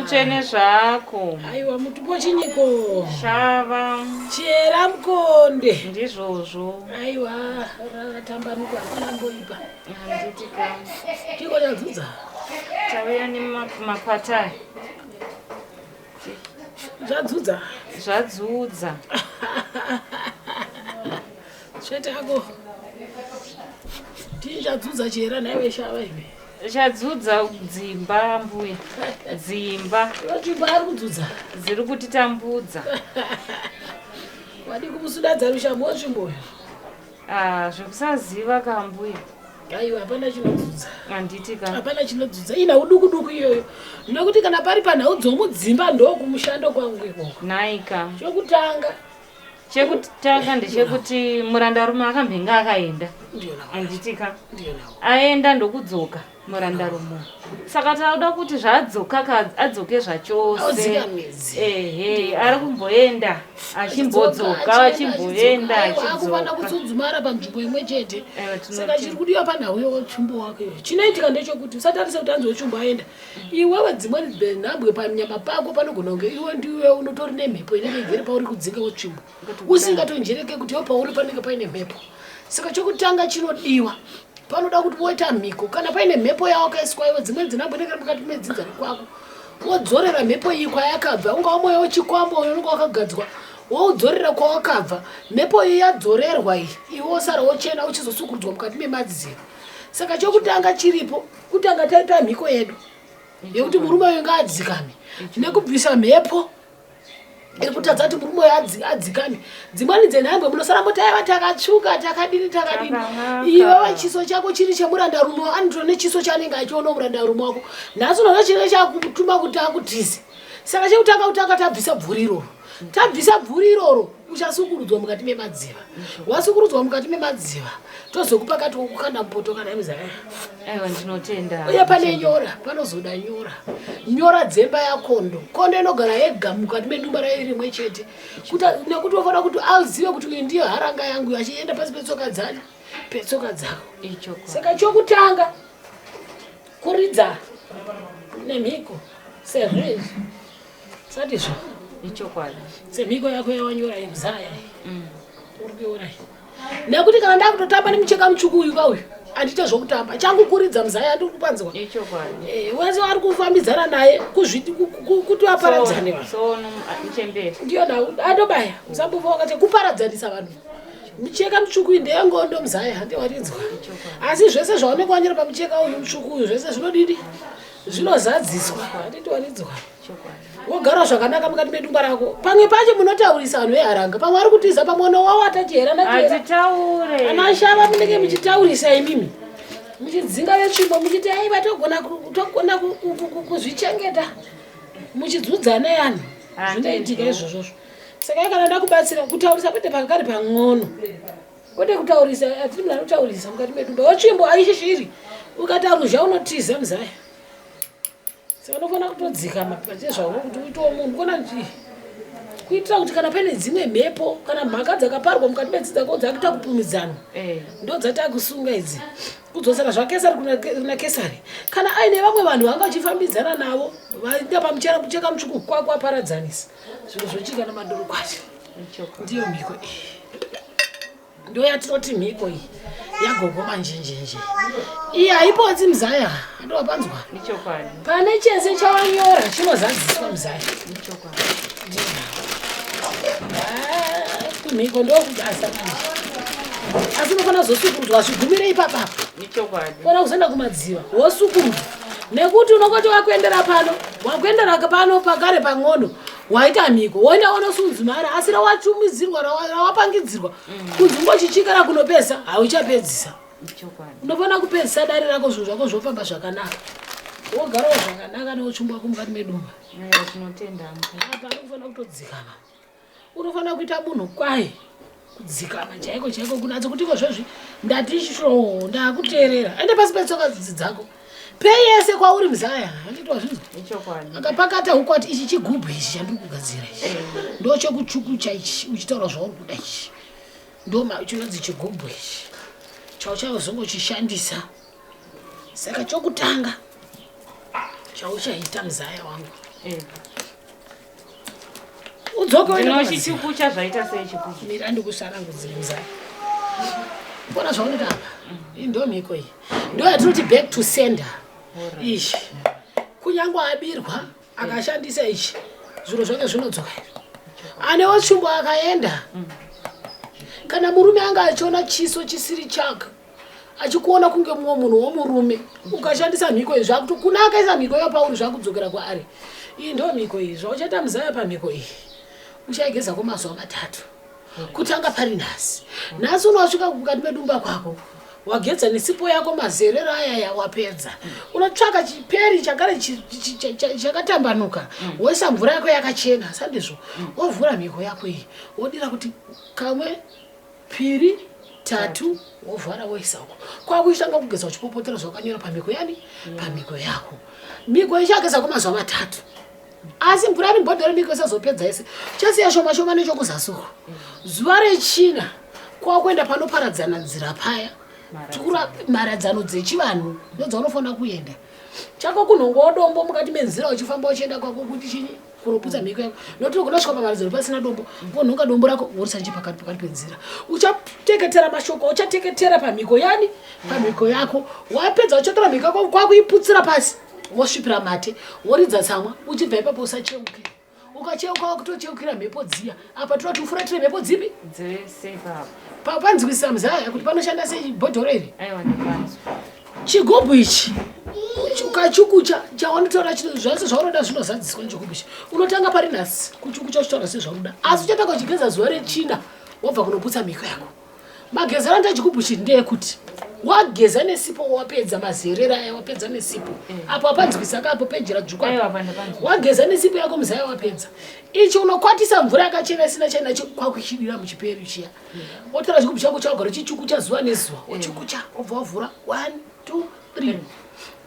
Kutsvene zvako. Aiwa mutupo chinyiko? Shava. Chera mukonde. Ndizvozvo. Aiwa rakatambanuka hakuna mboipa. Handiti ka. Chiko chadzudza? Tauya nemakwata. Zvadzudza. Zvadzudza. Tsvete ako. Chii chadzudza chera nhaiwe shava imi? Chadzudza dzimba mbuya. Dzimba. Dzimba ari kudzudza. Dziri kutitambudza. Wadi kumusudadza rushambo wetsvimbo uyo. Ah, zvekusaziva ka mbuya. Aiwa hapana chinodzudza. Handiti ka. Hapana chinodzudza. Inhau duku duku iyoyo. Nekuti kana pari panhau dzomudzimba ndokumushando kwangu ikoko. Nhaika. Chokutanga Chekutanga ndechekuti murandarume akambenge akaenda. Handiti ka? Aenda ndokudzoka murandarume. Saka tauda kuti zvaadzoka ka adzoke zvachose. Ehe, ari kumboenda achimbodzoka achimboenda achidzoka. Akufana kutsunzumara panzvimbo imwe chete. Saka chiri kudiwa panhau yechumbo wake. Chinoitika ndechekuti usatarise kuti anzi wechumbo aenda. Iwewe dzimweni nhambwe panyama pako panogona kunge iwe ndiwe unotori nemhepo inenge igere pauri kudzinga wetsvimbo usingatonjereke kuti iwe pauri panenge paine mhepo. Saka chokutanga chinodiwa panoda kuti woita mhiko kana paine mhepo yawakaiswa iwe dzimweni dzenhambwe inenge iri mukati medzinza rekwako wodzorera mhepo iyi kwayakabva ungava mweya wechikwambo uyo unenge wakagadzwa woudzorera kwawakabva mhepo iyi yadzorerwa iyi iwe wosara wochena uchizosukurudzwa mukati memadziro saka chokutanga chiripo Kutanga taita mhiko yedu yekuti murume uyu ngaadzikame nekubvisa mhepo iri kutadza kuti murume uyu adzikame. Dzimweni dzenhambwe munosara moti aiva takatsvuka takadini takadini, iwewe chiso chako chiri chemurandarume anotora nechiso chaanenge achiona murandarume wako. Nhasi unoona chinenge chakutuma kuti akutize. Saka chekutanga kutanga tabvisa bvuri iroro, tabvisa bvuri iroro uchasukurudzwa mukati memadziva. Wasukurudzwa mukati memadziva tozokupa kati wokukanda mupoto kana muzaya. Aiwa ndinotenda. Uye pane nyora, panozoda nyora. Nyora dzemba yakondo. Kondo inogara yega mukati medumba rayo rimwe chete. Kuti nekuti unofanira kuti azive kuti uyu ndiyo haranga yangu achienda pasi petsoka dzani petsoka dzako. Saka chokutanga kuridza nemhiko sezvo izvi Sadizvo. Ichokwadi. Semhiko yako yawanyora yemuzaya. Uri kuiona iyi. Nekuti kana ndakutotamba nemucheka mutsvuku uyu ka uyu handiite zvokutamba changu kuridza muzaya andiri kupanzwa. Ichokwadi. Eh, wese ari kufambidzana naye kuzviti kuti vaparadzane vanhu. Sono muchembere. Ndiyo nhau andobaya musambofa wakati kuparadzanisa vanhu. Micheka mitsvuku iyi ndeyengondo muzaya handi warinzwa. Asi zvese zvaonekwa wanyora pamucheka uyu mutsvuku uyu zvese zvinodidi zvinozadziswa handiti warinzwa. Wogara zvakanaka mukati medumba rako. Pamwe pacho munotaurisa vanhu veharanga, pamwe ari kutiza, pamwe unowawata chihera nachihera. Ana shava munenge muchitaurisa imimi muchidzinga vetsvimbo muchiti aiva togona togona kuzvichengeta muchidzudzana yani zvinoitika izvozvozvo. Saka kana ndakubatsira kutaurisa kwete pakakari pan'ono kwete kutaurisa atiri munhu anotaurisa mukati medumba wetsvimbo aishishiri ukataruzha unotiza muzaya. Saka unofanira kutodzikama pachezvako kuti uitewo munhu kona kuti kuitira kuti kana paine dzimwe mhepo kana mhaka dzakaparwa mukati medzi dzako dzakuita kupumidzana eh. ndo dzatakusunga idzi kudzosera zvakesari kuna kesari kana aine vamwe vanhu vanga vachifambidzana navo vaita pamuchera mucheka mutsvuku kwakwaparadzanisa zviro zvochika namadorokwati ndiyo mhiko iyi Ndiyo yatinoti mhiko iyi yagogo manjenjenje iyi haipotsi muzaya andowapanzwa pane chese chawanyora chinozadziswa muzaya kumhiko ndokubasa manje asi unofanira kuzosukurudzwa zvigumire ipapapa fana kuzoenda kumadziva wosukurudzwa nekuti unongoti wakuendera pano wakuendera pano pakare pan'ono waita mhiko woenda wonosunzumara asi rawatumidzirwa rawapangidzirwa kunzi ungochichikara kunopedza hauchapedzisa unofanira kupedzisa dare rako zvinhu zvako zvofamba zvakanaka wogarawo zvakanaka newotsvumba wako mukati medumba apa unofanira kutodzikama unofanira kuita munhu kwaye kudzikama chaiko chaiko kunatso kuti iko zvezvi ndati shoo ndakuteerera ende pasi petsoka dzako pei yese kwauri mzaya handiti wazvinzwa akapakata huku ati ichi chigubhu ichi chandiri kugadzira ichi eh. ndo chekuchukucha ichi uchitaura zvauri kuda ichi ndo chinonzi chigubhu ichi chauchazongochishandisa saka chokutanga chauchaita mzaya wangu. Udzoke uende Ndinochichukucha zvaita sei chikuchu? Mira ndikusanangudzire muzaya. Bona zvaunoita apa. Iyi ndo mhiko iyi. Ndo yatinoti back to sender. Ichi. Kunyange abirwa akashandisa ichi zviro zvake zvinodzoka izvi. Ane wetsvimbo akaenda. Kana murume anga achiona chiso chisiri chake achikuona kunge mumwe munhu womurume ukashandisa mhiko iyi zvakuti kuna akaisa mhiko iyo pauri zvakudzokera kwaari. Iyi ndo mhiko iyi. Zvauchaita muzaya pamhiko iyi uchaigeza kwemazuva matatu kutanga pari nhasi. Nhasi unosvika mukati medumba kwako wageza nesipo yako mazerero ayaya wapedza unotsvaka chiperi chakare chakatambanuka woisa mvura yako yakachena sandizvo wovhura mhiko yako iyi wodira kuti kamwe piri tatu wovhara woisa uko kwakuchitanga kugeza uchipopotera zvawakanyora pamhiko yani pamhiko yako. Mhiko ichageza kwemazuva matatu asi mvura iri mubhodhoro mhiko isazopedza yese chasiya shoma shoma nechokuzasi uko. Zuva rechina kwakuenda panoparadzana nzira paya tikura mharadzano dzechivanhu ndodzaunofanira kuenda chako kunhongowo dombo mukati menzira uchifamba uchienda kwako kuti chinyi kunoputsa mhiko yako nokuti unosvika pamharadzano pasina dombo wonhonga dombo rako worisa nje pakati pakati penzira uchateketera mashoko uchateketera pamhiko yani pamhiko yako wapedza uchatora mhiko yako kwakuiputsira pasi wosvipira mate woridza tsamwa uchibva ipapo usacheuke ukacheuka wakutocheukira mhepo dziya apa toda kuti ufuratire mhepo dzipi dzese ipapo panzwisisa muzaya kuti panoshanda sei bhodhoro iri. Aiwa ndapanzwa. Chigubhu ichi ukachukucha chawanotaura chino zvese zvaunoda zvinozadziswa nechigubhu ichi. Unotanga pari nhasi kuchukucha uchitaura sezvaunoda asi uchatanga uchigeza zuva rechina wobva kunoputsa mhiko yako. Magezero anoita chigubhu ichi ndeyekuti wageza nesipo wapedza mazerera aya wapedza nesipo apo apanzwisa ka apo pejera dzvuku Aiwa apo. apa ndapanzwa. Wageza nesipo yako muzaya wapedza ichi unokwatisa mvura yakachena isina chainacho kwakuchidira muchiperi chiya wotora chigubhu chako chawagara uchichukucha zuva nezuva wochukucha wobva wavhura 1 2 3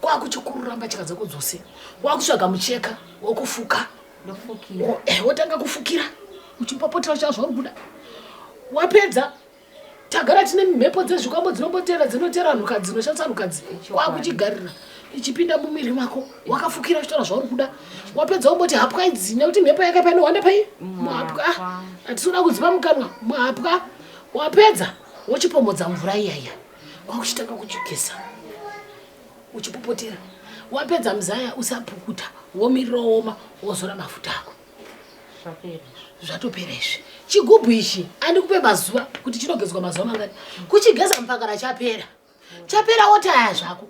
kwakuchikurura mbatya dzako dzose wakutsvaga mucheka wokufuka Ndofukira. Wotanga kufukira uchipopotera chao zvauri kuda wapedza tagara tine mhepo dzezvikwambo dzinombotera dzinotera nhukadzi dzinoshandisa nhukadzi kwakuchigarira ichipinda mumiri mako wakafukira uchitaura zvauri kuda wapedza womboti hapwa idzi nekuti mhepo yakaipa inohwanda pai muhapwa hatisi kuda kudzipa mukanwa muhapwa wapedza wochipomhodza mvura iyaiya kwakuchitanga kuchigeza uchipopotera wapedza muzaya usapukuta womirira woma wozora mafuta ako Zvapera. Zvatopera izvi. Chigubhu ichi andikupe mazuva kuti chinogezwa mazuva mangani. Kuchigeza mupakara chapera. Chapera wotaya zvako.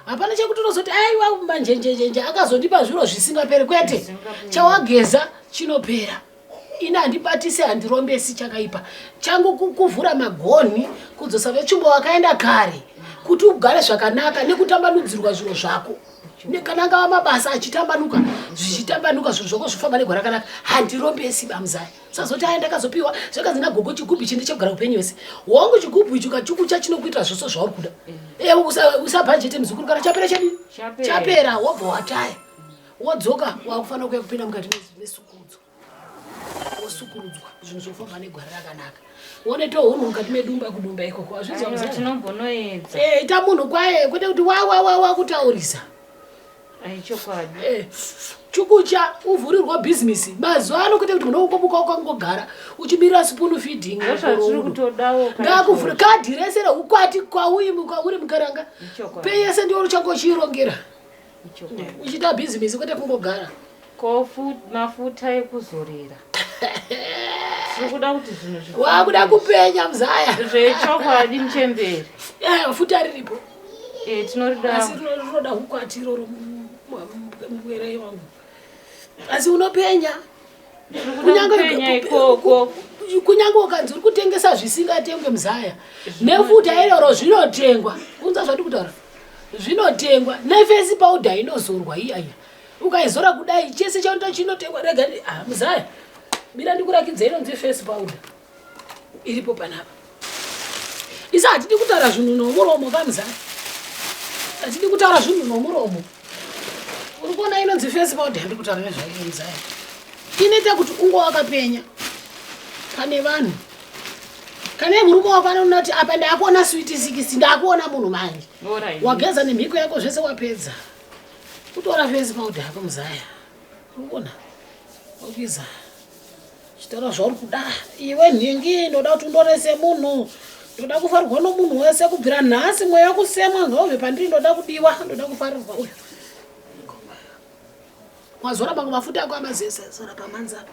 Hapana chekuti unozoti aiwa manjenjenjenje akazondipa zviro zvisingaperi kwete. Zvisingaperi. Chawageza chinopera. Ini handibatisi handirombesi chakaipa. Changu kuvhura magonhi kudzosa vetsvimbo wakaenda kare kuti ugare zvakanaka nekutambanudzirwa zviro zvako. Kana angava mabasa achitambanuka zvichitambanuka zvinhu zvako zvifamba negwara rakanaka handirombesi bamuzaya. Sazoti aya ndakazopiwa zvakanzi nagogo chigubhu ichi ndechekugara upenyu hwese. Wangu chigubhu ichi ukachukucha chinokuitira zvose zvauri kuda. Usabhajete muzukuru kana chapera chadini? Chapera. Chapera wobva wataya. Wodzoka wakufanira kuya kupinda mukati mesukurudzo. Wosukurudzwa zvinhu zvofamba negwara rakanaka. Wonoita hunhu mukati medumba kudumba ikoko. Hazvinzwa Aiwa, muzaya? tinombonoedza. Ita munhu kwaye kwete kuti wa wa wa wa kutaurisa. Ai chokwadi. Chukucha uvhurirwa bhizinesi mazuva ano kwete kuti munongomuka ukangogara uchimirira spoon feeding. Ndozvatiri kutodawo kana Ngakuvhure kadhi rese reukwati kwauri uri mukaranga. Ichokwadi. Pei yese ndiyo uchange uchiirongera. Ichokwadi. Uchiita bhizinesi kwete kungogara. Ko mafuta ekuzorera. Tiri kuda kuti zvinhu zvifambe. Wakuda kupenya muzaya. Zvechokwadi muchembere. Futa riripo. Tinorida. Asi rinoda ukwati iroro mubwere wangu. Asi unopenya. Tiri kuda kupenya ikoko. Kunyange ukanzi uri kutengesa zvisingatengwe muzaya. Nefuta iroro zvinotengwa. Unza zvati kutaura. Zvinotengwa. Nefesi powder inozorwa iya iya. Ukaizora kudai chese chaunoita chinotengwa rega muzaya. Mira ndikurakidze inonzi face powder. Iripo panapa. Isa hatidi kutaura zvinhu nomuromo kamuzaya. Hatidi kutaura zvinhu nomuromo. Uri kuona inonzi face powder yandiri kutaura nezvayo muzaya. Inoita kuti ungo wakapenya pane vanhu. Kana murume wako anoona kuti apa ndakuona sweet 6 ndakuona munhu manje. Alright. Wageza nemhiko yako zvese wapedza. Kutora face powder yako muzaya. Urikuona? Ukwiza. Chitaura zvauri kuda. Iwe nhingi ndoda kuti undorese munhu. Ndoda kufarirwa nomunhu wese kubvira nhasi mweya wekusemwa ngaubve pandiri ndoda kudiwa ndoda kufarirwa uyu. Wazora mamwe mafuta ako amazesa zora pamanza.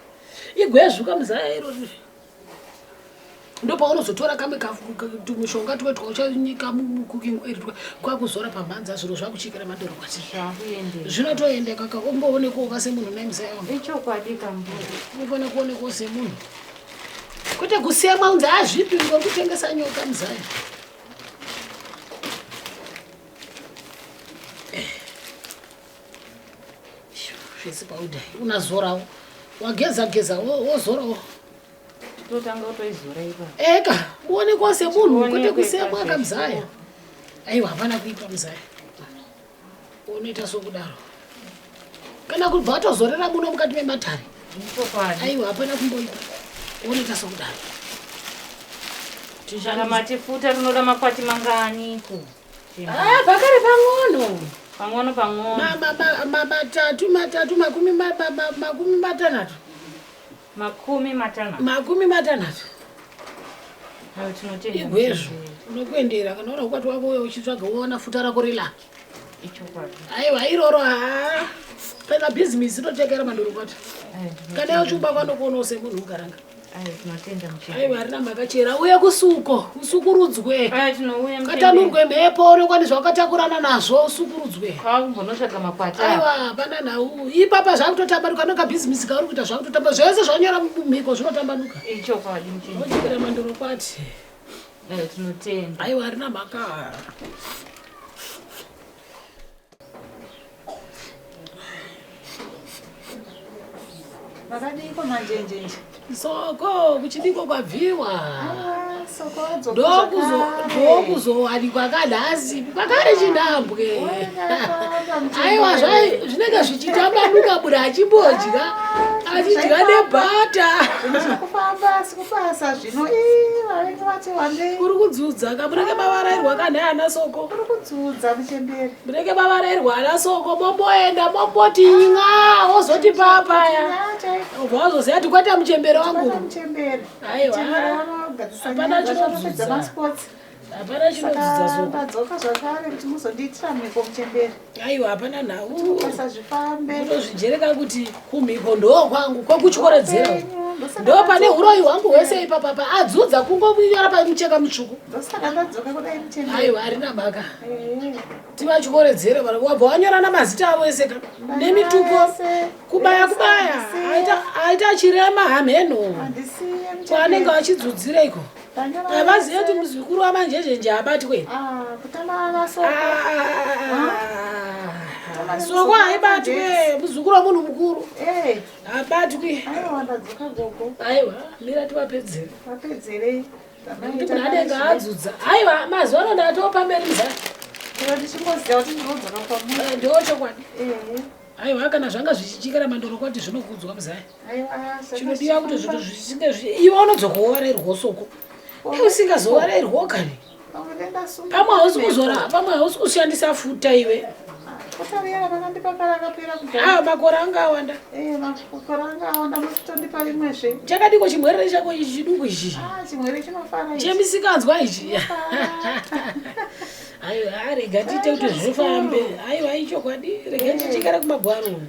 Igwezvuka muzaya irori. Ndopaunozotora kamwe tumushonga tuwe twauchanyika mucooking oil kwakuzora pamhanza zviro zvakuchikira madoro kwati. Zvinotoendeka ka umboonekwawo ka semunhu nhai muzaya wangu. Ichokwadi kambuya. Unofanira kuonekwawo semunhu. Kwete kusemwa unzi azvipi ngori kutengesa nyoka muzaya. Zvese paudai unazorawo wageza geza wozorawo totanga kutoizora ipa eka uonekwa semunhu kwete kusemwa kamzaya aiwa hapana kuipa muzaya unoita sokudaro kana kubva watozorera muno mukati mematare aiwa hapana kumboipa unoita sokudaro kana matifuta rinoda makwati manganiko Ah, pakare pang'ono pang'ono pang'ono matatu matatu makumi makumi matanhatu makumi matanhatu makumi matanhatu igwezvo unokuendera kana ura ukwati wako uyo uchitsvaga woona futa rako relaki aiwa iroro haa pena bhizimisi inotekera mandorokwati kana yochumba kwanokuonawo semunhu ukaranga aiwa harina mhaka chera uye kusuko usukurudzwe katanurwe mhepo onekwa nezvawakatakurana nazvo usukurudzwe aiwa hapana nhau ipapa zvakutotambanuka noka bhizimisi kauri kuita zvakutotamba zvese zvanyora mumhiko zvinotambanuka ojekera mandorokwati aiwa harina mhaka Makadiiko manjenjenje? Soko kuchidiko kwabviwa. Ah, soko adzoka zvakare. Ndokuzowanikwa kanhasi kwakare chinhambwe. Aiwa zvinenge zvichitambanuka munhu achimbodya achidya nebhata. Kufamba asi kubasa zvino ii vavengi vati wandei. Kuri kudzudza ka munenge mavarairwa kanhai ana soko. Kuri kudzudza muchembere. Munenge mavarairwa ana soko momboenda momboti n'a wozoti papaya. Ubva wazoziva kuti kwete muchembere wangu. Aiwa. Hapana chinodzudza. Hapana chinodzudza soko. Ndadzoka zvakare kuti muzondiitira mhiko muchembere. Aiwa hapana nhau. Basa zvifambe. Kutozvijereka kuti kumhiko ndoo kwangu kwekuchoredzera. Ndo pane huroyi hwangu hwese ipapapa adzudza kungomunyora pamucheka mutsvuku. Ndosaka ndadzoka kudai muchembere. Aiwa harina mhaka. Tivachikoredzere vanhu wabva wanyora namazita avo ese ka nemitupo kubaya kubaya aita chirema hamheno kwaanenge vachidzudzireiko havazive kuti muzukuru wamanjenjenje abatwe soko haibatwe muzukuru wamunhu mukuru habatwi aiwa mira tivapedzere nekuti munhu anenge adzudza aiwa mazuva ano ndatoo pamberi muzaya ndoo chokwadi aiwa kana zvanga zvichichikira mandorokwati zvinokudzwa muzaya chinodiwa kuti zvinhu zvisinge iwe unodzoka wovarairwa soko usingazovarairwa kani pamwe hausi kuzora pamwe hausi kushandisa futa iwe ah, makore anga awanda eh, makore anga awanda musitondipa rimwezve chakadiko chimwerere chako ichi chiduku ichi ah, chemisikanzwa ichi aiwa rega tiite kuti zvifambe aiwa ichokwadi rega eh. tichikare kumagwaro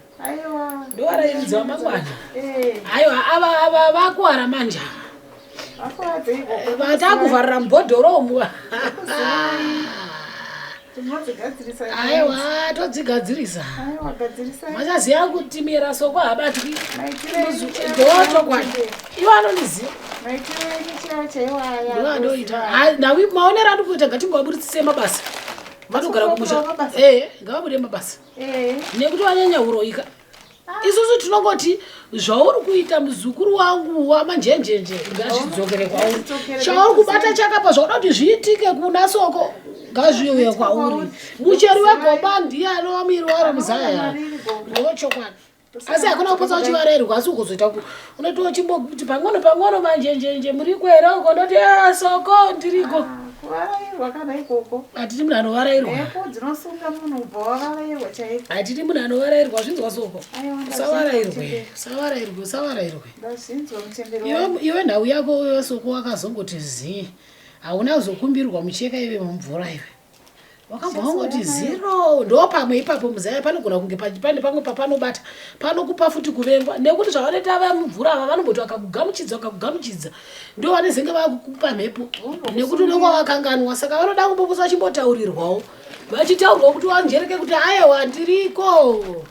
ndovarairidza vamangwana eh. aiwa ava ava vakuwara manje vatakuvharira mubhodhoro umu aiwa todzigadzirisa vachaziva kuti mira soko habatwi ndochokwadi ivo anondiziva ndoandoita maonero andiri kuita ngatingovaburitsise mabasa vanogara kumusha ee ngavabude mabasa nekuti vanyanya uroika isusu tinongoti zvauri kuita muzukuru wangu wamanjenjenje ngazvidzokere kwauri chauri kubata chakapa zvauda kuti zviitike kuna soko ngazviuye kwauri mucheri wegomba ndiye anova muiri waro muzaya ndochokwadi asi hakuna kupotsa uchivarerwa asi ugozoita unotiwo chimboti pang'ono pang'ono manjenjenje muriko here uko ndoti ah, soko ndiriko ah. Kuvarairwa kana ikoko. Hatidi munhu anovarairwa. Mhepo dzinosunga munhu ubva wavarairwa chaiko. Hatidi munhu anovarairwa zvinzwa soko. Aiwa ndazvinzwa Usavarairwe. muchembere. Usavarairwe, usavarairwe. Ndazvinzwa muchembere Iwe wangu. iwe nhau yako iwe soko wakazongoti zii. Hauna kuzokumbirwa mucheka iwe mumvura iwe. Wakabva wangoti zero ndo pamwe ipapo muzaya panogona kunge pane pamwe papanobata panokupa futi kuvengwa nekuti zvavanoita vamumvura ava vanomboti vakakugamuchidza vakakugamuchidza ndo vanezenge vakukupa mhepo nekuti unenge wavakanganwa saka vanoda kumboposa vachimbotaurirwawo vachitaurwa kuti wanjereke kuti ayewa ndiriko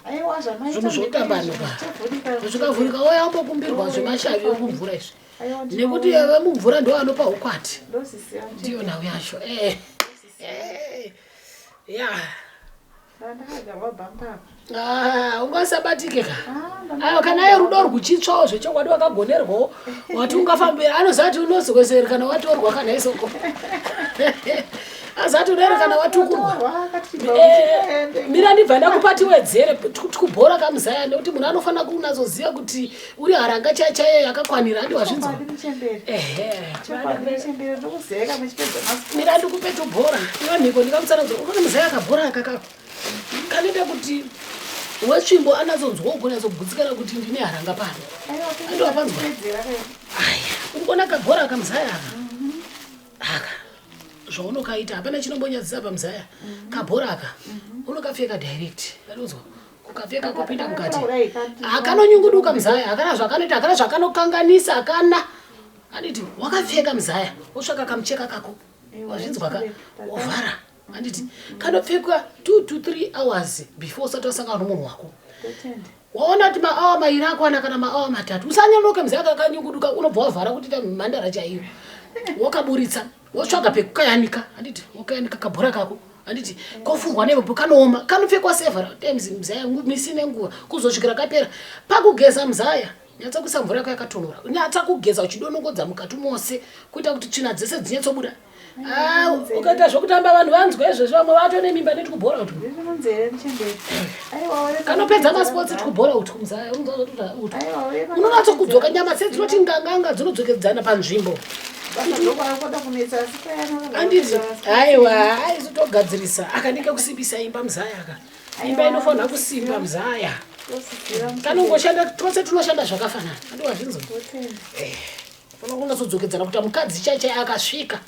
Aiwa zvamaita zvinhu zvotambanuka zvichavhurika. zvikavhurika woya wambokumbirwa zvemashavi okumvura izvi Aiwa nekuti vemumvura ndo vanopa ukwati ndozisiya muchembere. ndiyo nhau yacho eh. Eh. Ya. Ndakagarwa bhamba apa. Ah, ungasabatike ka Ah, aiwa kana aye rudo rwuchitsvawo zvechokwadi wakagonerwawo wati ungafambira anoziva kuti unozweseri kana watorwa kana isoko azati unoere kana watukurwa Watorwa, akati chibva Eh, muchikaende. mira ndibva ndakupa tiwedzere kubhora kamuzaya nekuti munhu anofanira kunatsoziva kuti uri haranga chaiyo chaiyo yakakwanira handi wazvinzwa Chokwadi muchembere. ehe Chokwadi muchembere ndokuzeka muchipedza masiku. mira ndikupe tubhora iwe mhiko ndingamutsanangudzo unoona muzaya akabhora aka kako kanoita kuti wetsvimbo anatsonzwawo kunyatsobvutsikana kuti ndine haranga pano Aiwa Andi wapanzwa? kupedzera kai. aya uri kuona kabhora aka muzaya aka aka zvaunokaita hapana chinombonyadzisa pamuzaya kabhora aka unokapfeka direct anonzwa kukapfeka kupinda mukati Kudai, kanti- akanonyunguduka muzaya hakana zvakanoita hakana zvakanokanganisa hakana anditi wakapfeka muzaya wotsvaka kamucheka kako wazvinzwa ka wovhara anditi kanopfekwa 2 to 3 hours before usati wasangana nomunhu wako Totenda. waona kuti maawa mairi akwana kana maawa matatu usanyanoke muzaya kakanyunguduka unobva wavhara kuti ita mhandara chaiyo wakaburitsa wotsvaga pekukayanika handiti wokayanika kabhora kako handiti kofurwa nemhepo kanooma kanopfekwa several times muzaya misi nenguva kuzosvikira kapera pakugeza muzaya nyatsa kuisa mvura yako yakatonhora nyatsa kugeza uchidonongodza mukati mose kuita kuti tsvina dzese dzinyatsobuda Ah, ukaita zvokutamba vanhu vanzwa izvezvo vamwe vatone mimba neti kubhora kuti Ndiri munzere muchembere. Aiwa uri kanopedza masipotsi tikubhora utwu muzaya utwu Aiwa uri unonatso kudzoka nyama sedzinoti nganganga dzinodzokedzana panzvimbo Basa ndokwarakoda kunetsa asi payana anditi aiwa aizotogadzirisa akandike kusimbisa imba muzaya aka imba inofanira kusimba muzaya kanongoshanda twose tunoshanda zvakafanana andiwazvinzwa unonatsodzokedzana kuti mukadzi chai chai akasvika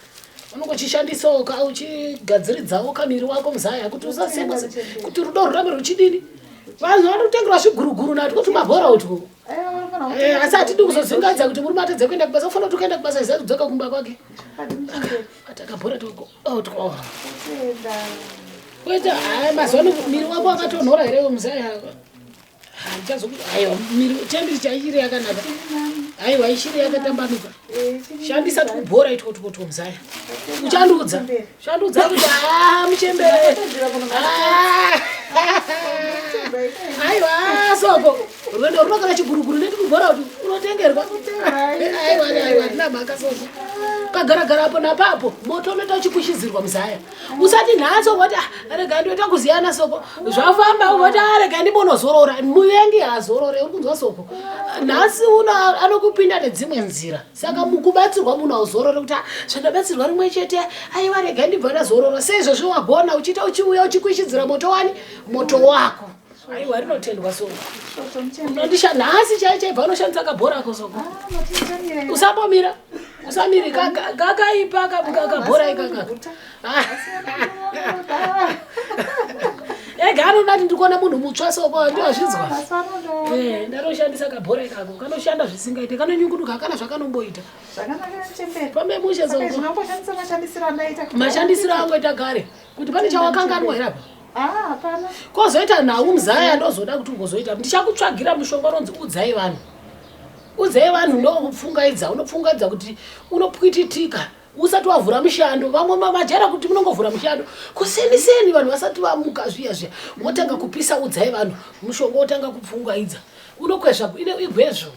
unongochishandisawo ka uchigadziridzawo kamiri wako muzaya kuti usasemwa kuti rudo rurambe ruchidini vanhu vanotengerwa zviguruguru natwo tumabhora utwo Eh, asi hatidi kuzozingadza kuti murume atadze kuenda kubasa ufanira kuti ukaenda kubasa iziva kudzoka kumba kwake atakabhora kuita haya mazuva ano miri wako akatonhora here muzaya aiwa miri chembiri chaichiri yakanaka aiwa ichiri yakatambanuka shandisa tukubhora itwo twotwo muzaya uchandiudza uchandiudza kuti ha muchembere Ah. aiwa soko rwendo runo kana chiguruguru netikubhora kuti unotengerwa aiwa aiwa hatina mhaka soko kagaragara apo napapo moto unoita uchikushidzirwa muzaya usati nhasi woti "Ah, rega ndoita kuziyana soko zvafamba woti "Ah, rega ndimbonozorora muvengi haazorore uri kunzwa soko nhasi uno anokupinda nedzimwe nzira saka mukubatsirwa munhu hauzorore kuti "Ah, zvandabatsirwa rimwe chete aiwa rega ndibva ndazorora seizvozvo wagona uchiita uchiuya uchikwishidzira moto wani moto wako aiwa rinotendwa soko unondisha nhasi chai chaibva unoshandisa kabhora ako soko usambomira usamiri kakaipa kabhora ikakaka ega anoda kuti ndikuona munhu mutsva soko ndiwazvinzwa Eh, ndatoshandisa kabhora ikako kanoshanda zvisingaite kanonyunguduka hakana zvakanomboita pambe mushe soko Zvinomboshandisa mashandisiro andaita mashandisiro angoita kare kuti pane chawakanganwa here apa Ah, hapana. kozoita nhau muzaya ndozoda kuti ugozoita ndichakutsvagira mushonga unonzi udzai vanhu udzai vanhu ndokupfungaidza unopfungaidza kuti unopwititika usati wavhura mushando vamwe majara kuti munongovhura mushando kuseniseni vanhu vasati vamuka zviya zviya wotanga kupisa udzai vanhu mushonga wotanga kupfungaidza unokwezva ine igwezvo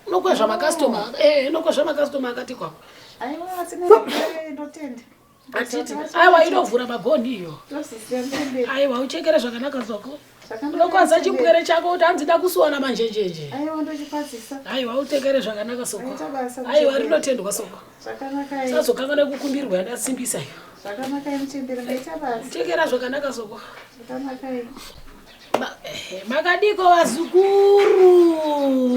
unokwezva makastoma eh, unokwezva makastoma akati kwako Aiwa asi ndotenda. atiti aiwa inovhura magonhi iyo Ndozisiya muchembere. aiwa uchekere zvakanaka soko Unokwanisa chipwere chako kuti hanzi ndakusuwana manjenjenje. Aiwa ndochikwazisa. Aiwa utekere zvakanaka soko. Aita basa. Aiwa rinotendwa soko. Zvakanaka. Sazokanganwa kukumbirwa yandasimbisa iyo. Zvakanaka muchembere maita basa. Tekera zvakanaka soko. Zvakanaka. Eh, makadiko vazukuru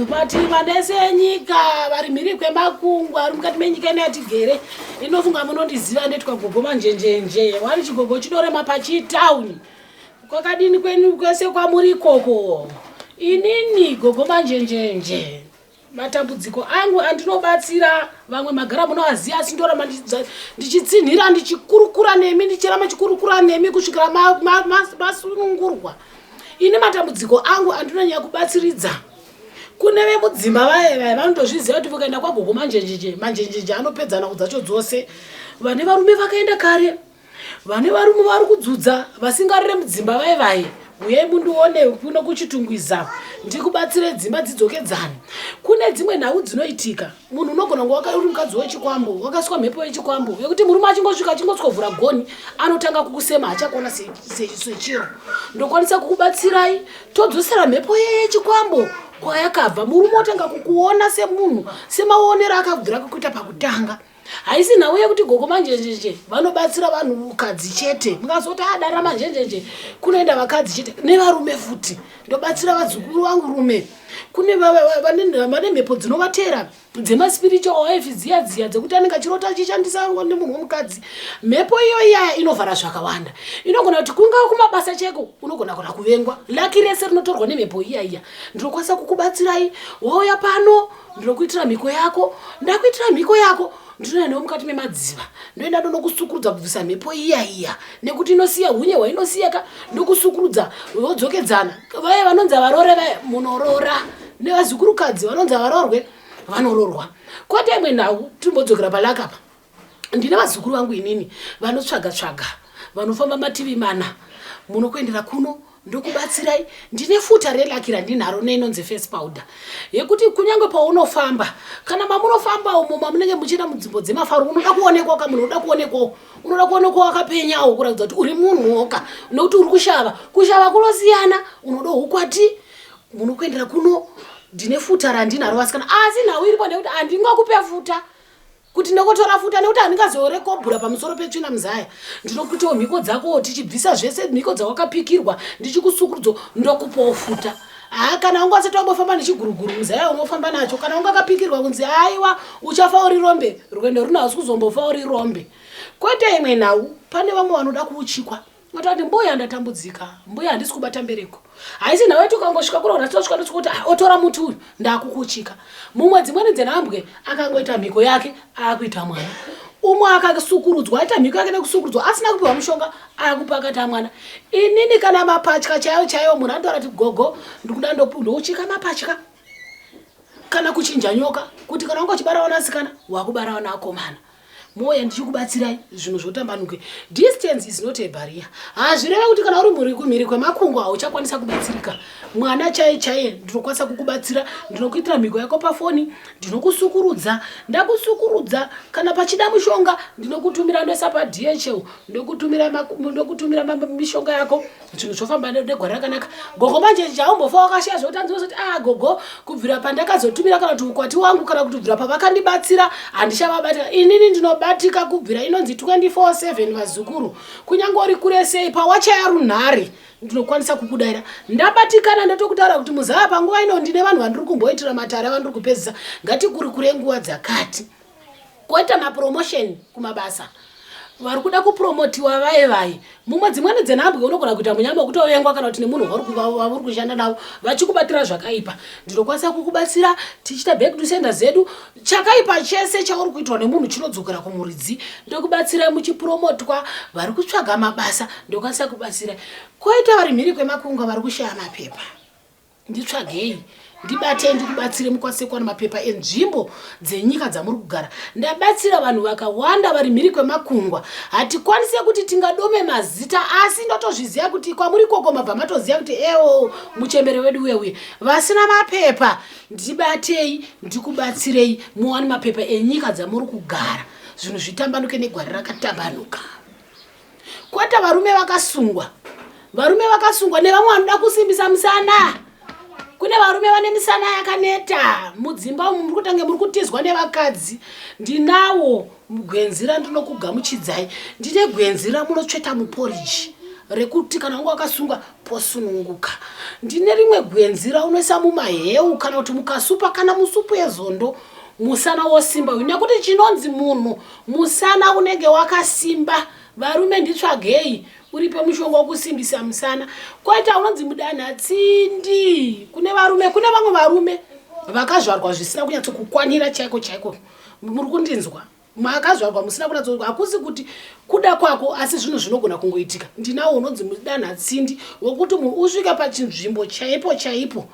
mativi manese enyika vari mhiri kwemakungwa ari mukati menyika ino yatigere inofunga munondiziva ndoitwa gogo manjenjenje wani chigogo chinorema pachitauni kwakadini kwenyu kwese kwamuri ikoko inini gogo manjenjenje matambudziko angu andinobatsira vamwe magara munoaziva asi ndoramba ndichitsinhira ndichikurukura nemi ndichiramba ndichikurukura nemi kusvikira masunungurwa ini matambudziko angu andinonyanya kubatsiridza kune vemudzimba vaye vaye vanotozviziva kuti vakaenda kwagogo manjenjenje manjenjenje anopedza nhau dzacho dzose vane varume vakaenda kare Vane varume vari kudzudza vasingarire mudzimba vaye vaye uyai mundione kuno kuchitungwiza ndikubatsire dzimba dzidzokedzane kune dzimwe nhau dzinoitika munhu unogona kunge wakauri mukadzi wechikwambo wakaswa mhepo yechikwambo yekuti murume achingosvika achingoswovhura goni anotanga kukusema hachakuona sechiro ndokwanisa kukubatsirai todzosera mhepo yeye yechikwambo kwayakabva murume otanga kukuona semunhu semaonero akabvira kukuita pakutanga Haisi nhau yekuti gogo manjenjenje vanobatsira vanhukadzi chete. Mukazoti adara ah, manjenjenje kunoenda vakadzi chete nevarume futi. Ndobatsira vazukuru vangu rume. Kune vane mhepo dzinovatera dzemaspiritual wife dziya dziya dzekuti anenge achirota achishandisa nemunhu womukadzi. Mhepo iyo iyaya inovhara zvakawanda. Inogona kuti kungava kumabasa cheko unogona kona kuvengwa. Laki rese rinotorwa nemhepo iya iya. Ndinokwanisa kukubatsirai wauya pano ndinokuitira mhiko yako ndakuitira mhiko yako ndinoenda newe mukati memadziva ndoenda ndonokusukurudza kubvisa mhepo iya iya nekuti inosiya hunye hwainosiya ka ndokusukurudza vodzokedzana vaye vanonzi avarore vaye munoroora nevazukurukadzi vanonzi avarorwe vanororwa kwete imwe nhau timbodzokera palakapa ndine vazukuru vangu inini vanotsvaga tsvaga vanofamba mativi mana munokuendera kuno ndokubatsirai ndine futa relaki randinaro neinonzi face powder yekuti kunyange paunofamba kana mamunofamba umo mamunenge muchienda munzvimbo dzemafaro unoda kuonekwa ka munhu unoda kuonekwawo unoda kuonekwa wakapenyawo kuratidza kuti uri munhuwoka nekuti uri kushava kushava kunosiyana unoda ukwati munokuendera kuno ndine futa randinaro vasikana asi nhau iripo ndekuti handingakupe futa kuti ndokotora futa nekuti handingazorekobhura pamusoro petsvina muzaya ndinokuitawo mhiko dzako tichibvisa zvese mhiko dzawakapikirwa ndichikusukurudzo ndokupawo futa haa kana unga usati wambofamba nechiguruguru muzaya unofamba nacho kana unga akapikirwa kunzi aiwa uchafa uri rombe rwendo runo hausi kuzombofa uri rombe kwete imwe nhau pane vamwe vanoda kuuchikwa Atati mbuya ndatambudzika, mbuya handisi kubata mbereko. Haisi nhau yeti ukangosvika kure kana tosvika tosvika kuti ah, otora muti uyu ndakukuchika. Mumwe dzimweni dzenhambwe akangoita mhiko yake akuita mwana. Umwe akasukurudzwa aita mhiko yake nekusukurudzwa asina kupiwa mushonga akupakata mwana. Inini kana mapatya chaiyo chaiyo munhu anotaura kuti gogo ndikuda ndouchika mapatya kana kuchinja nyoka kuti kana wanga uchibara vanasikana wakubara vanakomana. Moya ndichikubatsirai zvinhu zvotambanuke. Distance is not a barrier. Hazvireve kuti kana uri mhuri kumhiri kwemakungwa hauchakwanisa kubatsirika. Mwana chaiye chaiye ndinokwanisa kukubatsira, ndinokuitira mhiko yako pafoni, ndinokusukurudza, ndakusukurudza kana pachida mushonga ndinokutumira ndoisa paDHL ndokutumira ndokutumira mishonga yako zvinhu zvofamba negwara rakanaka gogo manje chaumbofa wakashaya zvekuti anzi kuti ah gogo kubvira pandakazotumira kana kuti ukwati wangu kana kuti kubvira pavakandibatsira handichavabatika inini ndinobatika kubvira inonzi 24/7 vazukuru kunyange uri kure sei pawachaya runhare ndinokwanisa kukudaira ndabatikana ndotokutaura kuti muzaya panguva ino ndine vanhu vandiri kumboitira matare avandiri kupedzisa ngatikurukure nguva dzakati Koita mapromotion kumabasa vari kuda kupromotiwa vaye vaye mumwe dzimweni dzenhambwe unogona kuita munyama wekutovengwa kana kuti nemunhu wauri kushanda navo vachikubatira zvakaipa ndinokwanisa kukubatsira tichiita back to sender zedu chakaipa chese chauri kuitwa nemunhu chinodzokera kumuridzi ndokubatsirai muchipromotwa vari kutsvaga mabasa ndokwanisa kubatsira koita vari mhiri kwemakungwa vari kushaya mapepa Nditsvagei ndibatei ndikubatsire mukwanise kuwana mapepa enzvimbo dzenyika dzamuri kugara. Ndabatsira vanhu vakawanda vari mhiri kwemakungwa. Hatikwanise kuti tingadome mazita asi ndotozviziva kuti kwamuri ikoko mabva matoziva kuti ewo muchembere wedu uye uye. Vasina mapepa ndibatei ndikubatsirei muwane mapepa enyika dzamuri kugara zvinhu zvitambanuke negwari rakatambanuka. Kwete varume vakasungwa. Varume vakasungwa nevamwe vanoda kusimbisa musana. Kune varume vane misana yakaneta mudzimba umu, muri kutange muri kutizwa nevakadzi. Ndinawo gwenzi randinokugamuchidzai. Ndine gwenzi ramunotsveta muporiji rekuti kana wanga wakasunga posununguka. Ndine rimwe gwenzi raunoisa mumaheu kana kuti mukasupa kana musupu yezondo, musana wosimba uyu, nekuti chinonzi munhu musana unenge wakasimba. Varume nditsvagei, uripe mushonga wokusimbisa musana. Koita unonzi mudanha tsindi kune varume. Kune vamwe varume vakazvarwa zvisina kunyatsokukwanira chaiko chaiko. Muri kundinzwa? Makazvarwa musina kunatso, hakusi kuti kuda kwako, asi zvinhu zvinogona kungoitika. Ndinawo unonzi mudanha tsindi wokuti munhu usvike pachinzvimbo chaipo chaipo.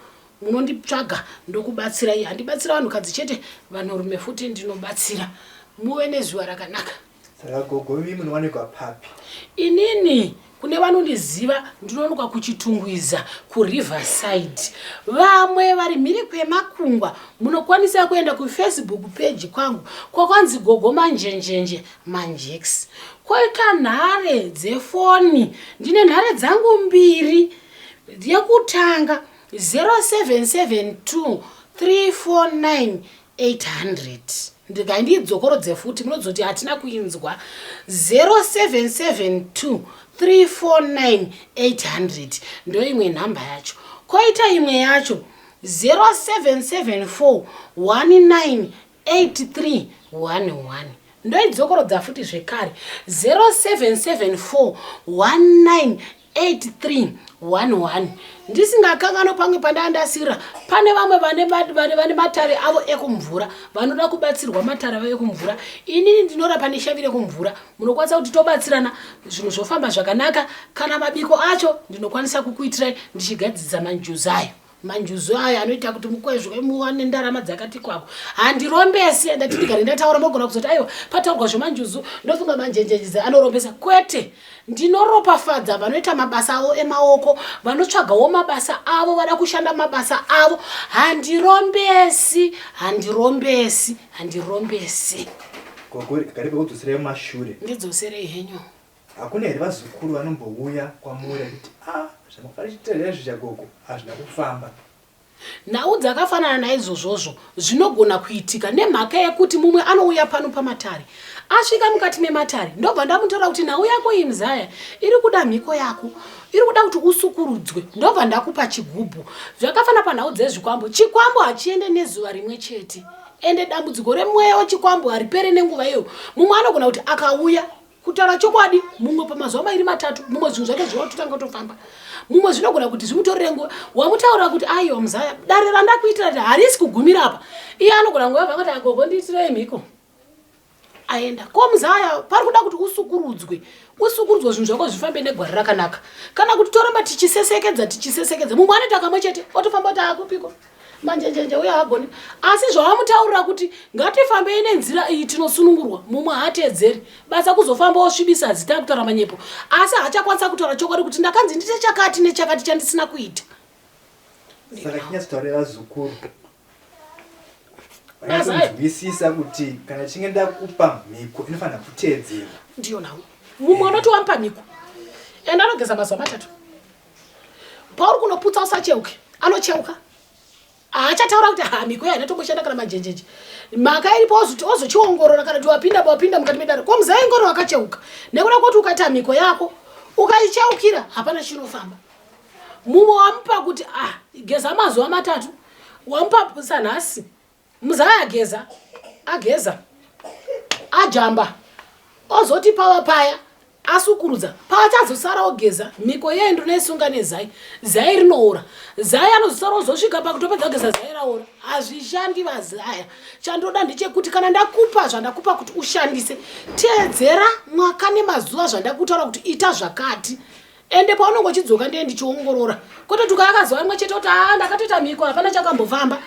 Munonditsvaga ndokubatsirai. Handibatsira vanhukadzi chete, vanhurume futi ndinobatsira. Muve nezuva rakanaka. Saka gogo imi munowanikwa papi? Inini kune vanondiziva ndinowanikwa kuChitungwiza, kuRiverside. Vamwe vari mhiri kwemakungwa munokwanisa kuenda kuFacebook page kwangu kwakwanzi Gogo Manjenjenje Manjex. Koita nhare dzefoni, ndine nhare dzangu mbiri. Yekutanga 0772 349 800. Ndikai ndidzokorodze futi, munozoti hatina kuinzwa. 0772 349 800 ndoimwe nhamba yacho. Koita imwe yacho 0774 19 8311. Ndoidzokorodza futi zvekare, 0774 19 8311. Ndisingakangano pamwe pandandasira, pane vamwe vane vane matare avo ekumvura, vanoda kubatsirwa matare avo ekumvura. Inini ndinorapa neshavi rekumvura. Munokwanisa kuti tobatsirana, zvinhu zvofamba zvakanaka. Kana mabiko acho ndinokwanisa kukuitirai ndichigadzidza manjuzu ayo. Manjuzu ayo anoita kuti mukwezvwe, muwane ndarama dzakati kwako. Handirombesi, ndati ndigare ndataura. Mogona kuzoti aiwa, pataurwa zvemanjuzu ndofunga manjenjenjeze anorombesa. Kwete, ndinoropafadza vanoita mabasa avo emaoko, vanotsvagawo mabasa avo, vada kushanda mabasa avo. Handirombesi, handirombesi, handirombesi. Gogo, gari pekudzoserai mumashure. Ndidzoserei henyu. Hakuna here vazukuru vanombouya kwamuri achiti, a zvamakachiita izvi chagogo hazvina kufamba? Nhau dzakafanana naizvozvozvo zvinogona kuitika nemhaka yekuti mumwe anouya pano pamatare. Asvika mukati mematare, ndobva ndamutaura kuti nhau yako iyi muzaya iri kuda mhiko yako, iri kuda kuti usukurudzwe, ndobva ndakupa chigubhu. Zvakafanana panhau dzezvikwambo, chikwambo hachiende nezuva rimwe chete, ende dambudziko remweya wechikwambo haripere nenguva iyoyo. Mumwe anogona kuti akauya, kutaura chokwadi, mumwe pamazuva mairi matatu, mumwe zvinhu zvake zvinototanga kutofamba, mumwe zvinogona kuti zvimutorere nguva. Wamutaura kuti aiwa muzaya, dare randakuitira kuti harisi kugumira apa, iye anogona nguva yabva kuti agogo ndiitirei mhiko, aenda ko muzaya, pari kuda kuti usukurudzwe, usukurudzwe, zvinhu zvako zvifambe negwari rakanaka. Kana kuti toramba tichisesekedza, tichisesekedza, mumwe anoita kamwe chete otofamba kuti akupiko manjenjenje uye haagoni. Asi zvawamutaurira kuti ngatifambei nenzira iyi tinosunungurwa, mumwe haateedzeri. Basa kuzofamba osvibisa zita, kutaura manyepo, asi haachakwanisa kutaura chokwadi kuti ndakanzi ndite chakati nechakati chandisina kuita. Saka chinyatsotaurira vazukuru vanyatsonzwisisa kuti kana chinge ndakupa mhiko inofanira kuteedzerwa. Ndiyo nhau. Mumwe unoti wamupa mhiko, ende anogeza mazuva matatu, pauri kunoputsa usacheuke, anocheuka, haachataura kuti ha, mhiko yaina tomboshanda kana manjenjenje. Mhaka iripo ozoti ozochiongorora kana kuti wapinda, wapinda mukati medare, ko muzai ngoro wakacheuka? Nekuda kwekuti ukaita mhiko yako ukaicheukira, hapana chinofamba. Mumwe wamupa kuti ah, geza mazuva matatu, wamupa sanhasi, muzai ageza, ageza, ajamba, ozoti pava paya asukurudza, paachazosara ogeza, mhiko yeye ndinoisunga nezai, zai rinoora. Zai anozosara ozosvika pakutopedza kugeza, zai raora. Hazvishandi vazaya. Chandoda ndechekuti kana ndakupa zvandakupa kuti ushandise, teedzera mwaka nemazuva zvandakutaura kuti ita zvakati. Ende paunenge uchidzoka ndiye ndichiongorora, kwete kuti ukaya rimwe chete kuti aa, ndakatoita mhiko, hapana chakambofamba.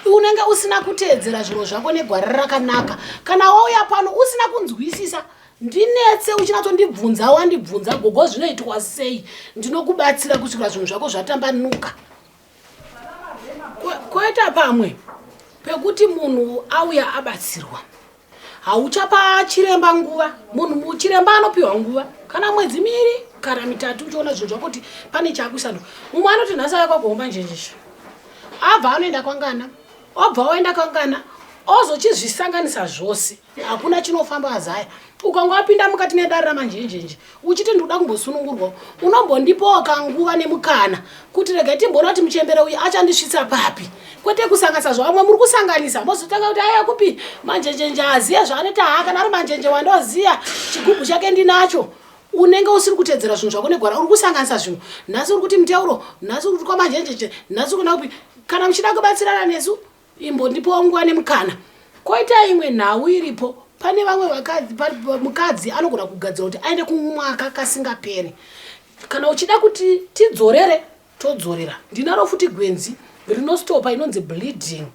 Unenge usina kuteedzera zviro zvako negwara rakanaka. Kana wauya pano usina kunzwisisa, ndinetse uchinatsondibvunza. Wandibvunza, gogo zvinoitwa sei, ndinokubatsira kusvikira zvinhu zvako zvatambanuka. Koita pamwe pekuti munhu auya abatsirwa, hauchapa chiremba nguva. Munhu, chiremba anopiwa nguva kana mwedzi miviri. Kana mitatu uchiona zvinhu zvako kuti pane chaakusanduka. Mumwe anoti nhasi auya kwagohomba njenjesha. Abva anoenda kwangana, obva oenda kwangana, ozochizvisanganisa zvose. Hakuna chinofamba azaya. Ukanga wapinda mukati medare ramanjenjenje uchiti ndikuda kumbosunungurwa, unombondipawo kanguva nemukana kuti regai timboona kuti muchembere uyu achandisvitsa papi. Kwete kusanganisa zvavamwe muri kusanganisa mozotanga kuti aya kupi manjenjenje aziya zvaanoita haa kana ari manjenje wandoziya chigubhu chake ndinacho. Unenge usiri kutedzera zvinhu zvako negwara, uri kusanganisa zvinhu. Nhasi uri kuti muteuro, nhasi uri kuti kwamanjenjenje, nhasi uri kuenda kupi. Kana muchida kubatsirana nesu Imbondipawo nguva nemukana. Koita imwe nhau iripo, pane vamwe vakadzi, mukadzi anogona kugadzira kuti aende kumwaka kasingaperi. Kana uchida kuti tidzorere, todzorera. Ndinaro futi gwenzi rinostopa inonzi bleeding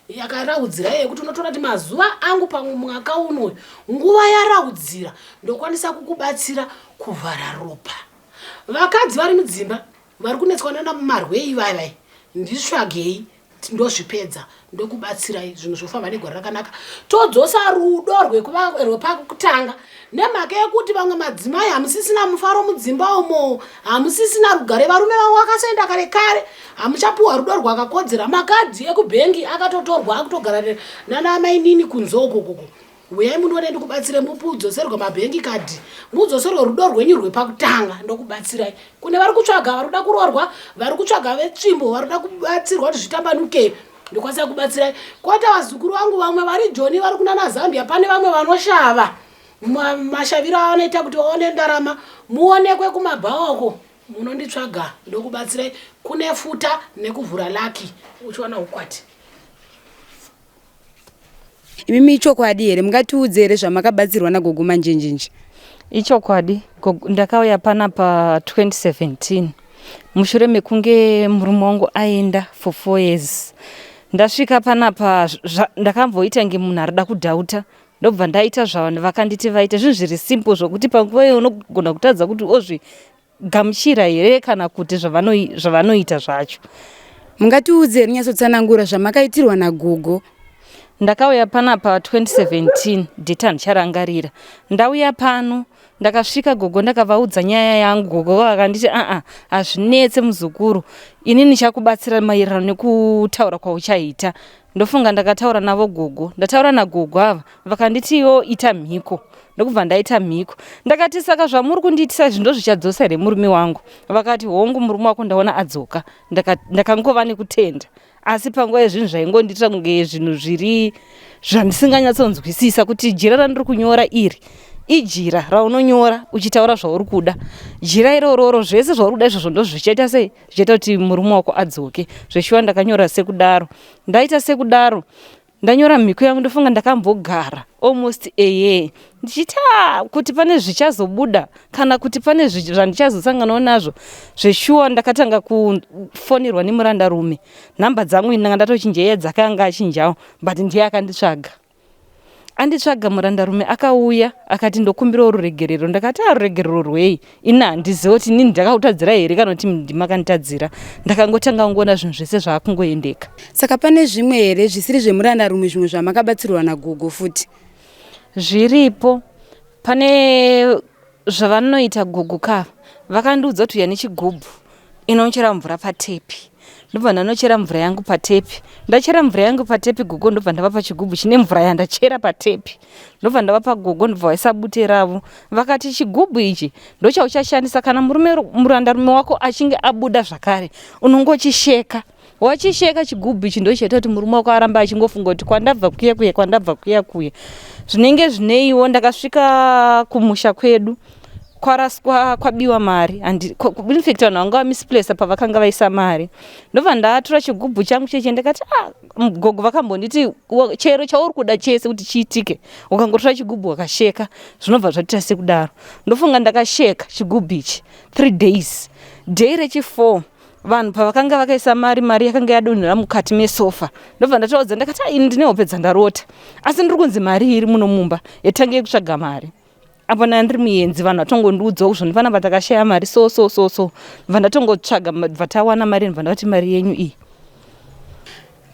yakaraudzira iye yekuti unotoona kuti mazuva angu pamwaka unoyu nguva yaraudzira ndokwanisa kukubatsira kuvhara ropa. Vakadzi vari mudzimba vari kunetswa nana marwei vaya nditsvagei ndozvipedza ndokubatsirai zvinhu zvofamba negwara rakanaka todzosa rudo rwepakutanga nemhaka yekuti vamwe madzimai hamusisina mufaro mudzimba umo hamusisina rugare varume vavo vakasoenda kare kare hamuchapiwa rudo rwakakodzera makadhi ekubhengi akatotorwa akutogara nana amainini kunze ukokoko Huyai mundione ndikubatsire mupudzoserwe mabhengi kadhi mudzoserwe rudo rwenyu rwepakutanga ndokubatsirai. Kune vari kutsvaga vari kuda kuroorwa vari kutsvaga vetsvimbo vari kuda kubatsirwa kuti zvitambanuke ndokwanisa kubatsirai. Kota vazukuru vangu vamwe vari Joni vari kunana Zambia pane vamwe vanoshava mashaviro avanoita kuti vaone ndarama muonekwe kumabhawa uko munonditsvaga ndokubatsirai kune futa nekuvhura laki uchiwana ukwati. Imimi ichokwadi here mungatiudze here zvamakabatsirwa nagogo Manjenjenje? Ichokwadi, ndakauya panapa 2017 mushure mekunge murume wangu aenda for four years. Ndasvika panapa ndakamboita nge munhu arida kudhauta ndobva ndaita zvavanhu vakanditi vaite zvinhu zviri simple zvokuti panguva iyo unogona kutadza kuti ozvi gamuchira here kana kuti zvavanoita zvacho. Mungatiudze here munyatsotsanangura zvamakaitirwa nagogo? Ndakauya panapa 2017 date handicharangarira. Ndauya pano ndakasvika gogo ndakavaudza nyaya yangu gogo vakanditi aa hazvinetse muzukuru ini ndichakubatsira maererano nekutaura kwauchaita. Ndofunga ndakataura navo gogo ndataura nagogo ava vakanditiwo ita mhiko ndokubva ndaita mhiko ndakati saka zvamuri kundiitisa izvi ndozvichadzosa here murume wangu vakati hongu murume wako ndaona adzoka ndakangova nekutenda asi panguva yezvinhu zvaingondiitira kunge zvinhu zviri zvandisinganyatsonzwisisa kuti jira randiri kunyora iri ijira raunonyora uchitaura zvauri kuda jira irororo zvese zvauri kuda izvozvo ndozvichaita sei zvichaita kuti murume wako adzoke zveshuwa ndakanyora sekudaro ndaita sekudaro Ndanyora mhiko yangu ndofunga ndakambogara almost a year ndichiti ah, kuti pane zvichazobuda kana kuti pane zvandichazosanganawo nazvo zveshuwa ndakatanga kufonerwa nemurandarume nhamba dzangu ini ndanga ndatochinja iye dzakanga achinjawo but ndiye akanditsvaga anditsvaga murandarume akauya akati ndokumbirawo ruregerero ndakati a ah, ruregerero rwei ini handizive kuti inini ndakakutadzira here kana kuti ndimakanditadzira ndakangotanga kungoona zvinhu zvese zvaakungoendeka saka pane zvimwe here zvisiri zvemurandarume zvimwe zvamakabatsirwa nagogo futi zviripo pane zvavanoita gogo kava vakandiudza kuti uya nechigubhu inochera mvura patepi ndobva ndanochera mvura yangu patepi ndachera mvura yangu patepi gogo ndobva ndavapa chigubhu chine mvura yandachera patepi ndobva ndavapa gogo ndobva vaisa bute ravo vakati chigubhu ichi ndochauchashandisa kana murume murandarume wako achinge abuda zvakare unongochisheka wachisheka chigubhu ichi ndochaita kuti murume wako arambe achingofunga kuti kwandabva kuya kuya kwandabva kuya kuya zvinenge zvineiwo ndakasvika kumusha kwedu kwaraswa kwabiwa mari infact vanhu vanga vamisplacer pavakanga vaisa mari ndobva ndatora chigubhu changu cheche ndikati ah, gogo vakambonditi chero chauri kuda chese kuti chiitike ukangotora chigubhu wakasheka zvinobva zvatoita sekudaro ndofunga ndakasheka chigubhu ichi three days day rechi4 vanhu pavakanga vakaisa mari mari yakanga yadonhera mukati mesofa ndobva ndatovaudza ndakati ah, ini ndine hope dzandarota asi ndiri kunzi mari iri muno mumba yatange yekutsvaga mari apo ndanga ndiri muyenzi vanhu vatongondiudzawo kuzvoni panapa takashaya mari so so so so bva ndatongotsvaga bva tawana mari bva ndavati mari yenyu iyi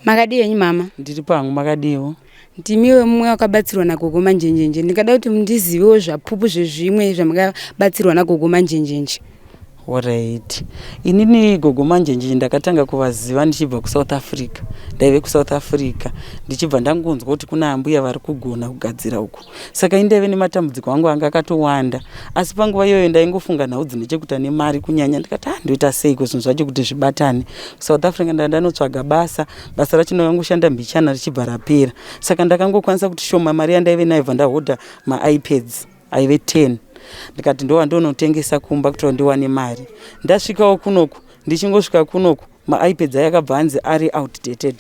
Makadii henyu mama? Ndiri pangu makadiiwo? Ndimiwe mumwe wakabatsirwa nagogo Manjenjenje. Ndingada kuti ndizivewo zvapupu zvezvimwe zvamakabatsirwa nagogo Manjenjenje. Alright. Inini gogo Manjenje ndakatanga kuvaziva ndichibva kuSouth Africa. Ndaive kuSouth Africa ndichibva ndangonzwa kuti kuna ambuya vari kugona kugadzira uku. Saka ini ndaive nematambudziko angu anga akatowanda. Asi panguva iyoyo ndaingofunga nhau dzine chekuita nemari kunyanya ndikati ah ndoita seiko zvinhu zvacho kuti zvibatane. KuSouth Africa ndanga ndanotsvaga basa, basa racho ndakangoshanda mbichana richibva rapera. Saka ndakangokwanisa kuti shoma mari yandaive nayo bva ndahodha maiPads. Aive 10 ndikati ndowandonotengesa kumba kuti ndiwane mari. Ndasvikawo kunoku, ndichingosvika kunoku maiPads aya akabva anzi ari outdated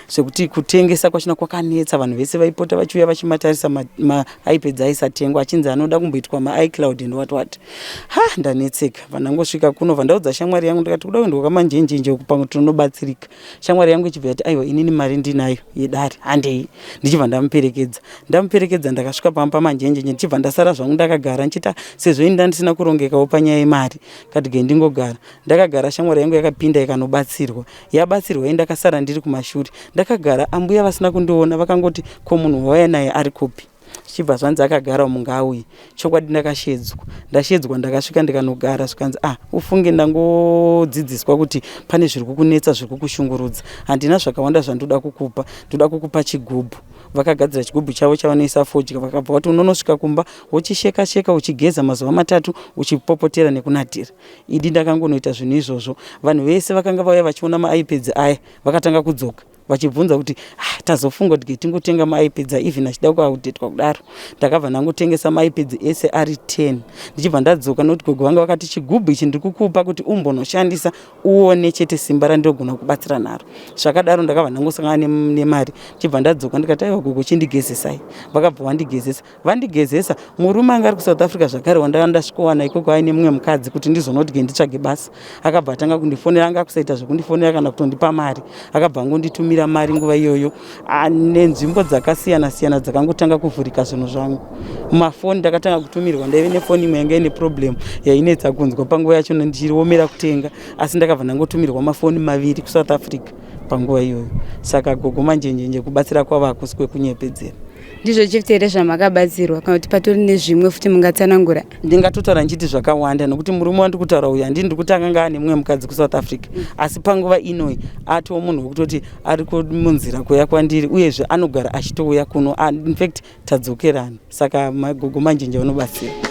zvekuti kutengesa kwachona kwakanetsa. Vanhu vese vaipota vachiuya vachimatarisa maiPads aisatengwa achinzi anoda kumboitwa maicloud and what what. Ha, ndanetseka. Vandangosvika kuno vandaudza shamwari yangu ndikati kuda kuendwa kwaManjenjenje uku pamwe tinobatsirika. Shamwari yangu ichibva yati aiwa inini mari ndinayo yedare handei. Ndichibva ndamuperekedza. Ndamuperekedza ndakasvika pamba paManjenjenje ndichibva ndasara zvangu ndakagara ndichiti sezvo ini ndandisina kurongekawo panyaya yemari katige ndingogara. Ndakagara shamwari yangu yakapinda ikanobatsirwa. Yabatsirwa ini ndakasara ndiri kumashure. Ndakagara ambuya vasina kundiona vakangoti ko munhu wauya naye ari kupi? Zvichibva zvanzi akagara umu ngaauye. Chokwadi ndakashedzwa. Ndashedzwa ndakasvika ndikanogara zvikanzi ah ufunge ndangodzidziswa kuti pane zviri kukunetsa zviri kukushungurudza. Handina zvakawanda zvandoda kukupa. Ndoda kukupa chigubhu. Vakagadzira chigubhu chavo chavanoisa fodya vakabva vati unonosvika kumba wochisheka sheka uchigeza mazuva matatu uchipopotera nekunatira. Idi ndakangonoita zvinhu izvozvo. Vanhu vese vakanga vauya vachiona maiPads aya vakatanga kudzoka. Vachibvunza kuti ah, tazofunga kuti tingotenga maiPads even achida kuaudhetwa kudaro. Ndakabva ndangotengesa maiPads ese ari 10 ndichibva ndadzoka nokuti gogo vanga vakati chigubhu ichi ndiri kukupa kuti umbonoshandisa uone chete simba randinogona kubatsira naro. Zvakadaro ndakabva ndangosangana nemari ndichibva ndadzoka ndikati aiwa gogo chindigezesai. Vakabva vandigezesa. Vandigezesa murume anga ari kuSouth Africa zvakare wandanga ndasvikowana ikoko aine mumwe mukadzi kuti ndizonodye nditsvage basa. Akabva atanga kundifonera, anga akusaita zvekundifonera kana kutondipa mari. Akabva angonditumira mari nguva iyoyo nenzvimbo dzakasiyana siyana dzakangotanga kuvhurika zvinhu zvangu. Mafoni ndakatanga kutumirwa, ndaive nefoni imwe yanga ine problem yainetsa kunzwa panguva yacho ndichiomera kutenga, asi ndakabva ndangotumirwa mafoni maviri kuSouth Africa panguva iyoyo. Saka gogo Manjenjenje kubatsira kwavo hakusi kwekunyepedzera. Ndizvo chete here zvamakabatsirwa kana kuti patori nezvimwe futi mungatsanangura? Ndingatotaura ndichiti zvakawanda nokuti murume wandiri kutaura uyu handini ndiri kuti akanga ane mumwe mukadzi kuSouth Africa, asi panguva inoyi atoo munhu wekutoti ari munzira kuuya kwandiri uyezve anogara achitouya kuno. Infact tadzokerana, saka gogo Manjenje vanobatsira.